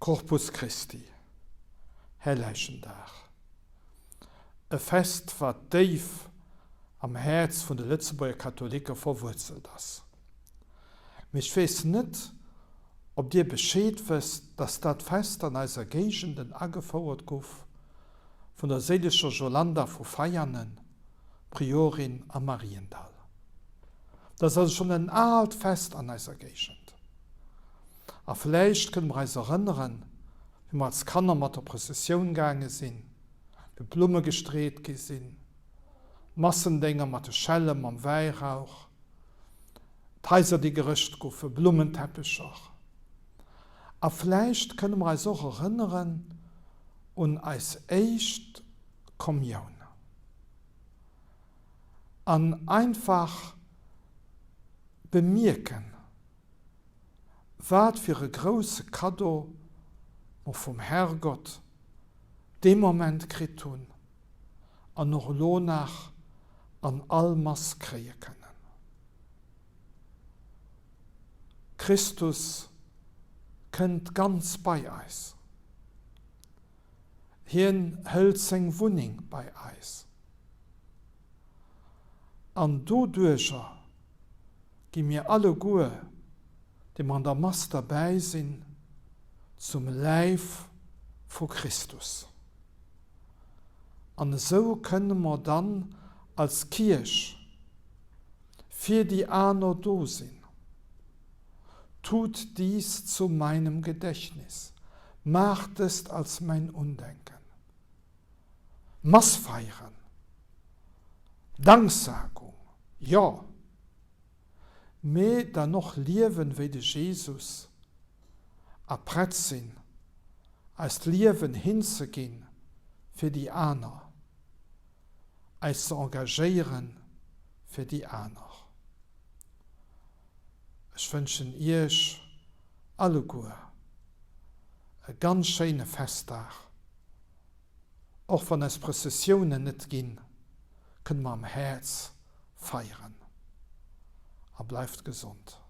Corpus Christi, Hellechendag, e Fest wat déif am Häerz vun de Lëtzebuerger Katholike verwuerzelt ass. Mee ech weess net, ob Dir Bescheed wësst, dass dat Fest an eiser Géigenden agefouert guff vun der séileger Jolanda vu Veianen, Priorin am Mariendall. Dat ass also schonn en aalt Fest an eiser Géigend. A vläicht kënne mer eis erënneren, wéi mer als Kanner mat der Prëssessioun gaange sinn, wéi d'Blumme gestreet gi sinn, d'Massendénger mat de Schelle mam Wäirauch, d'Haiser, déi gerëscht goufen, Blummenteppecher. A vläicht kënne mer eis och erënneren un eis éischt Kommioun. An einfach bemierken, wat fir e grousse Kaddo mer vum Herrgott dee Moment kritt hunn an och elo nach an all Mass kréie kënnen. Christus kënnt ganz bei eis. Hien hëlt seng Wunneng bei eis. An doduercher gi mir alleguer, déi mer an der Mass derbäi sinn, zum Läif vu Christus. An esou kënne mer dann als Kierch fir déi aner do sinn. Tut dies zu meinem Gedächtnis, maacht dëst als mäin Undenken. Mass feieren, Danksagung, jo, mee dann och liewen wéi de Jesus a prett sinn, eist Liewen hinzeginn fir déi aner, eis ze engagéiere fir déi aner. Ech wënschen Iech alleguer e ganz schéine Festdag. Och wann eis Prëssessiounen net ginn, kënne mer am Häerz feieren. A bleift gesond.